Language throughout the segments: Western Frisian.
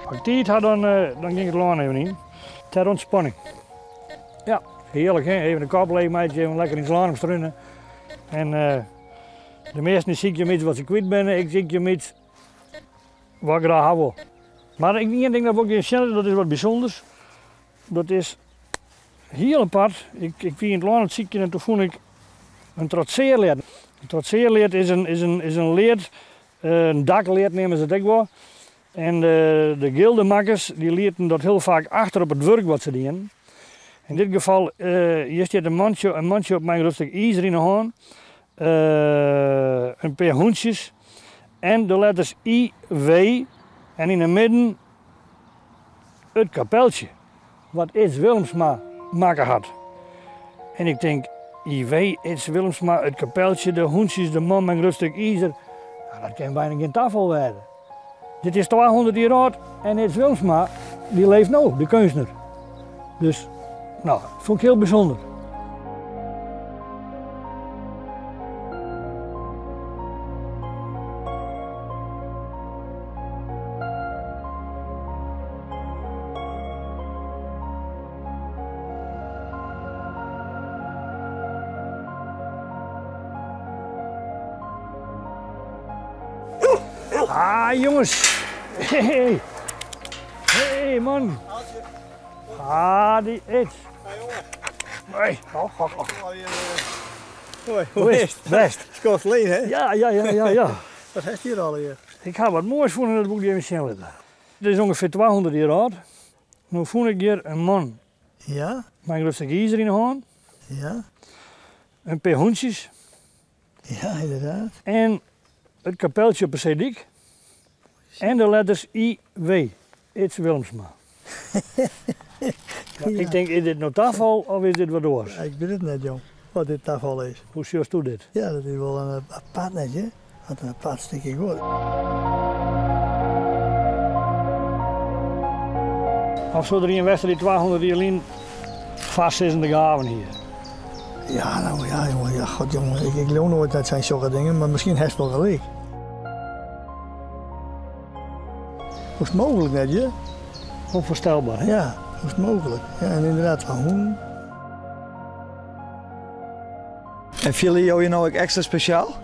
As ik tiid ha, dan, dan gean ik it lân even yn. Ter ûntspanning. Ja, hearlik hè, even de kop leech meitsje, even lekker yn it lân omstrunen. En de measten dy sykje om iets wat se kwyt binne, ik sykje om iets wat ik graach ha wol. Mar ien ding dat wol ik jim sjen litte, dat is wat bysûnders. Dat is hiel apart. Ik, ik wie yn it lân oan it sykjen en toen fûn ik in trotsearlead. In trotsearlead is in, is in, is in lead, in daklead neame se it ek wol. En de, de gildemakkers die lieten dat hiel faak achter op it wurk wat se dienen. Yn dit gefal, hjir stiet in mantsje, in mantsje op mei in grut stik izer yn 'e hân, in pear hûntsjes en de letters I, W en yn 'e midden it kapeltsje wat Ids Willemsma makke hat. En ik tink, IW, Ids Willemsma, it kapeltsje, de hûntsjes, de man mei in grut stik izer, no, dat kin byna gjin tafal wêze. Dit is 200 jier âld en Ids Willemsma, dy leeft no, de keunstner. Dus, no, fûn ik hiel bysûnder. Ah, jongens. Hey. Hey, man. Ah, die is. Hey. Oh, oh, oh. Hoi, hoe is het? Best. Skoft lyn, hè? Ja, ja, ja, ja, ja. Wat hast hjir allegear? Ik ha wat moais fûn en dat wol ik even sjen litte. Dit is ûngefear 200 jier âld. No fûn ik hjir in man. Ja? Mei in grut stik izer yn 'e hân. Ja. In pear hûntsjes. Ja, ynderdaad. En it kapeltsje op de Seedyk. En de letters IW. Ids Willemsma. ja. Ik tink, is dit no tafal of is dit wat oars? Ja, ik wit it net, jong, wat dit tafal is. Hoe sjochsto dit? Ja, dat is wol in apart netje. Wat in apart stikje guod. Of soe der ien west dy't 200 jier lyn foarsizzende gaven hie? Ja, no ja, jonge, ja, god jonge, ik, ik leau noait net sa yn sokke dingen, mar miskien hast wol gelyk. Hoe is it mooglik net, je? Onvoorstelbaar, hè? Ja, hoe is it mooglik? Ja, en ynderdaad, twa hûnen. En fiele jo je no ek ekstra spesjaal?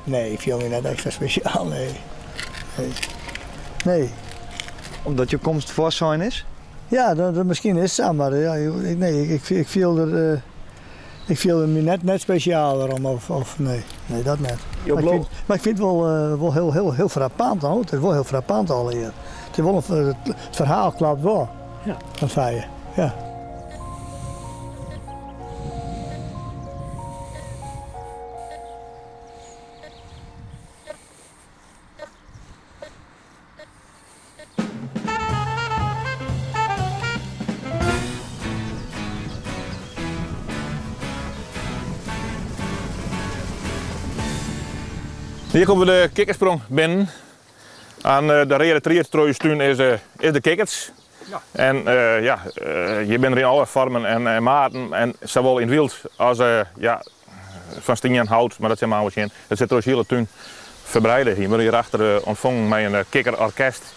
Nee, ik fiel my net ekstra spesjaal, nee. Nee. Nee. Omdat jo komst foarsein is? Ja, dat, dat miskien is sa, mar ja, ik, nee, ik, ik fiel der, uh, ik fiel my net, net spesjaler om, of, of nee, nee, dat net. Jo maar, ik vind, mar ik fyn it wol, uh, wol hiel, hiel, hiel frappant, no. It is wol hiel frappant allegear. It is wol in, it ferhaal kloppet wol. Ja. Dat sei je, ja. Hjir komme we de kikkersprong binnen. Oan de reade tried troch ús tún is de kikkerts. En ja, hjir binne der yn alle foarmen en maten en sawol yn it wyld as ja, fan stien, hout, mar dat sille we aanst sjen. It sit troch ús hiele tún ferbreide. Je wurde hjirachter ûntfongen mei in kikkerorkest.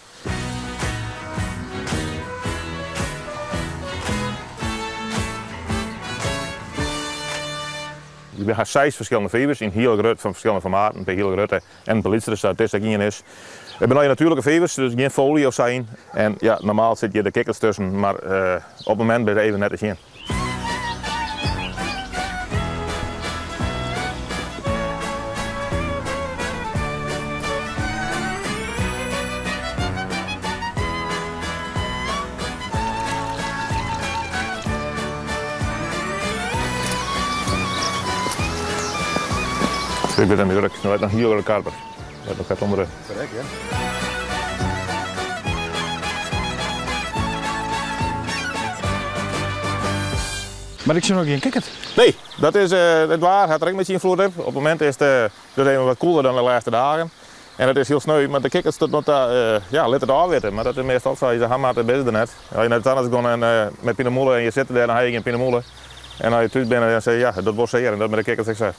We ha seis ferskillende fivers yn hiele grut, fan ferskillende formaten, in pear hiele grutte en in pear lytsere, sadat dizze ek ien is. It binne allegear natuerlike fivers, dus gjin foly of sa yn. En ja, normaal sit hjir de kikkerts tusken, mar op it momint binne se even net te sjen. Ik wit net mear, ik noch hiel grutte karper. Dat gaat onder de. Verrek, ja. Mar ik sjoch noch gjin kikkert. Nee, dat is, uh, it waar hat der ek in bytsje ynfloed op. Op it momint is it uh, dus even wat koeler dan de lêste dagen. En dat is hiel sneu, mar de kikkerts tot no ta, uh, ja, lit it ôfwitte. Mar dat is meastal sa, je ha moatte, binne se der net. As je nei de tandarts gean en uh, mei pinemûle en je sitte dêr, dan ha je gjin pinemûle. En as je thús binne, dan sizze je, ja, dat wol sear en dat mei de kikkerts ek sa.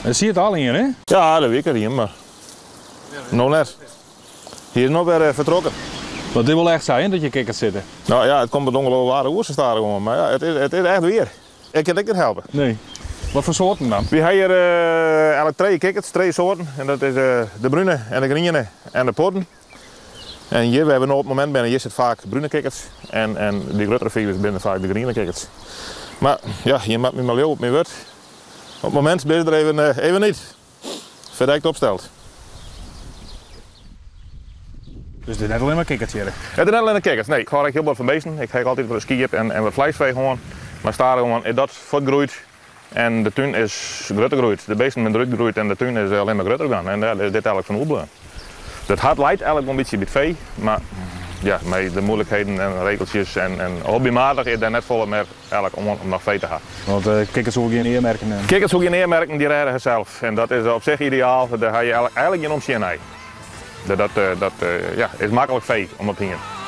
Der siet al ien, hè? Ja, der wie ek ien, mar no net. Hy is no wer eh, fertrokken. Want dit wol echt sa, hè, dat hjir kikkerts sitte? No ja, it komt it ûngeloofwaardich oer sa stadichoan, mar ja, it is, it is echt wier. Ik kin it ek net helpe. Nee. Wat foar soarten dan? Wy ha hjir eh, eigenlik trije kikkerts, trije soarten. En dat is eh, de brune en de griene en de potten. En hjir wêr't we no op it momint binne, hjir sit faak brune kikkerts. En, en dy gruttere fivers binne faak de griene kikkerts. Mar ja, jim moatte my mar leauwe op myn wurd. Op it momint binne se der even, eh, even niet. Ferdekt opsteld. Dus it is net allinne mar kikkerts hjir? It is net allinne kikkerts, nee. Ik hâld ek hiel bot fan beesten. Ik ha ek altyd wat skiep en, en wat fleisfee hân. Mar stadichoan is dat fuortgroeid en de tún is grutter groeid. De beesten binne derút groeid en de tún is allinne mar grutter gien. En dêr is dit eigenlik fan oerbleaun. It hert leit eigenlik wol in bytsje by it fee, mar ja, mei de moeilikheden en regeltsjes en, en hobbymatich is dêr net folle mear eigenlik oan om noch fee te ha. Want uh, kikkers hoege gjin earmerken. Kikkers hoege gjin earmerken, dy rêde harsels. En dat is op sich ideaal, dêr ha je eigenlik gjin omsjen nei. Dat, dat, dat ja, is maklik fee om op te hingjen.